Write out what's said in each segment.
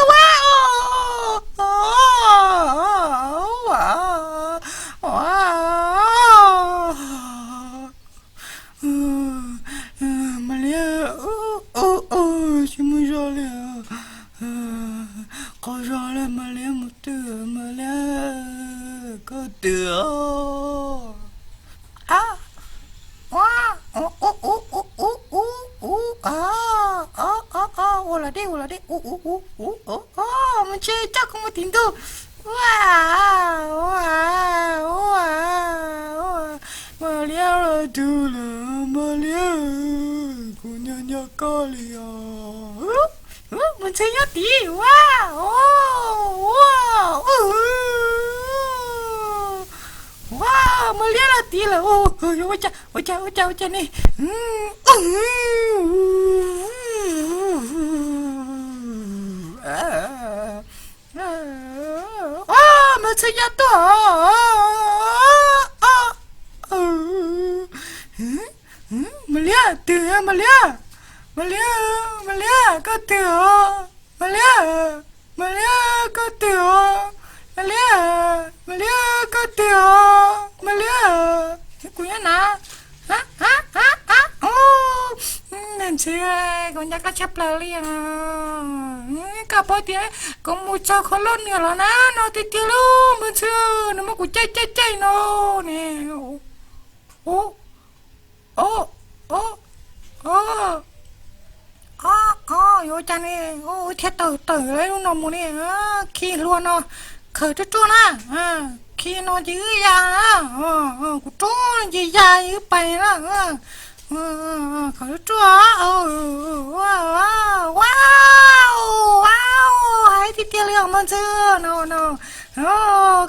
Ua, ua, ua, Mas Liab, tsis muaj zog li. Qaug zog li Mas Liab, mus twg Mas Liab, koj twg os? Ua, ua, ua, ua, ua, ua, ua, ua, ua, ua, ua, ua los deb, ua los deb, u, u, u, u, o, mus ntshe coj kuv mus tim ntug. Ua, ua, ua, ua, Mas Liab los twg lawm Mas Liab, kuv nyob nyob koj li os. Mus ntxhi nyob tid, ua, ua, ua, ua, Mas Liab los tid lawm. Ua cas, ua cas, ua cas, ua cas ne? Mas Ntxhw nyob tuaj. Mas Liab twg, Mas Liab, Mas Liab, Mas Liab koj twg os? Mas Liab, Mas Liab koj twg os? Mas Liab, Mas Liab koj twg os? Mas Liab, kuv nyob na. Ntxhw, kuv nco koj tshaj plaws li. Koj paub tias kuv mus txog qhov loj nws los na, no tiag tiag lauj Mas Ntxhw, nws muab kuv caij caij caij no ne. Ua, ua, Ua cas ne, thiaj tawm tawm lub no mus ne, khi hlua no, khaws ruaj ruaj na, khi no ces wb ya, kuv rub ces ya wb pais na, khaws ruaj ruaj, a, a, hais tiag tiag li os ntxhw, no, no,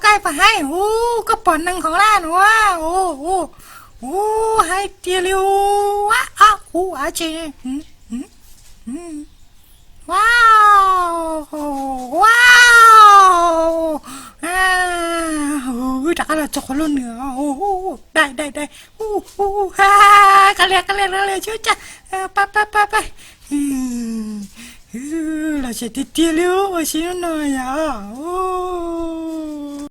koj pais hais, u, koj pom neeg hov lawm no, u, u, hais tiag li, a, a, u, a tsi, wow, wow, wb rov qab los txog qhov lub nws, dai, dai, dai, qab lias, qab lias, qab lias, tsis ua cas, pab, pab, pab, pab, los tsev tiag tiag li, ua si lub no yom.